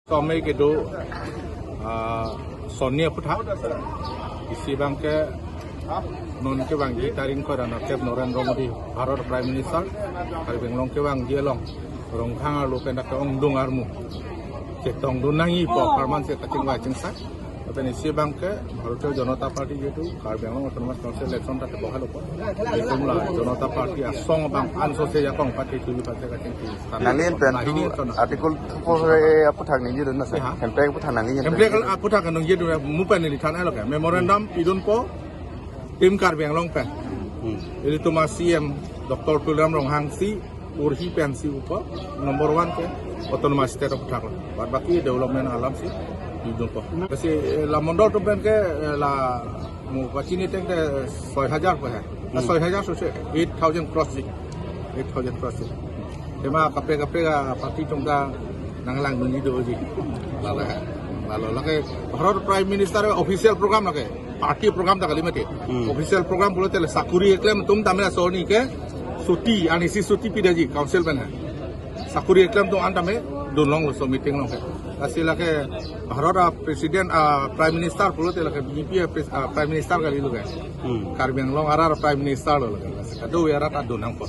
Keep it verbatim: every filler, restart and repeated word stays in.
Somei kedo, ah, Sonni aphuthak. Isi abangke non kevangji tarik ingkoi ra nerkep Narendra Modi, Bharat Prime Minister, Karbi Anglong kevangji along Rongkhang arlo pen dak ongdung armu chetongdun nangjipo apharman si kachingvai chingsai. Lapen isi abangke Bharatiya Janata Party jihetu Karbi Anglong Autonomous Council election ta kebok halo po. Itum la Janata Party asong abang ansose jakong party tuju party kachingki. Nangli pen tu article two four A aphuthak ningjedun na sir. Ha? Hemprek aphuthak nangli Hemprek aphuthak ningjedun, mu pen neli than-etlo ke. Memorandum pidunpo Team Karbi Anglong pen. Hmm. Ilitum a-C M Doctor Tuliram Ronghang si urhi pensi upo number one ke autonomous state aphuthak lo. Bad baki development alam si pidunpo. Lasi, eh, la mondol atum pen ke, eh, la mu pachini teng te soi hajar po he. Na Hmm. soi hajar sose eight thousand cross si. Eight thousand cross si. Tema kaprek kaprek aparty atum ta nanglangdunji doji. Lalo he. Lalo lake Bharat Prime Minister official program lake. Party program ta kali mati. Hmm. Official program pulote le sakuri eklem atum tame asoni ke chuti, anisi chuti pidetji council pen he. Sakuri eklem atum an tame dunlong laso meeting along ke. Lasi lake Bharat a-president, a-prime minister pulote lake B J P a-pres-, a-prime minister kali lo ke. Hmm. Karbi Anglong arat a-prime minister lo lake. Lasi kadokave arat ta dun nangpo.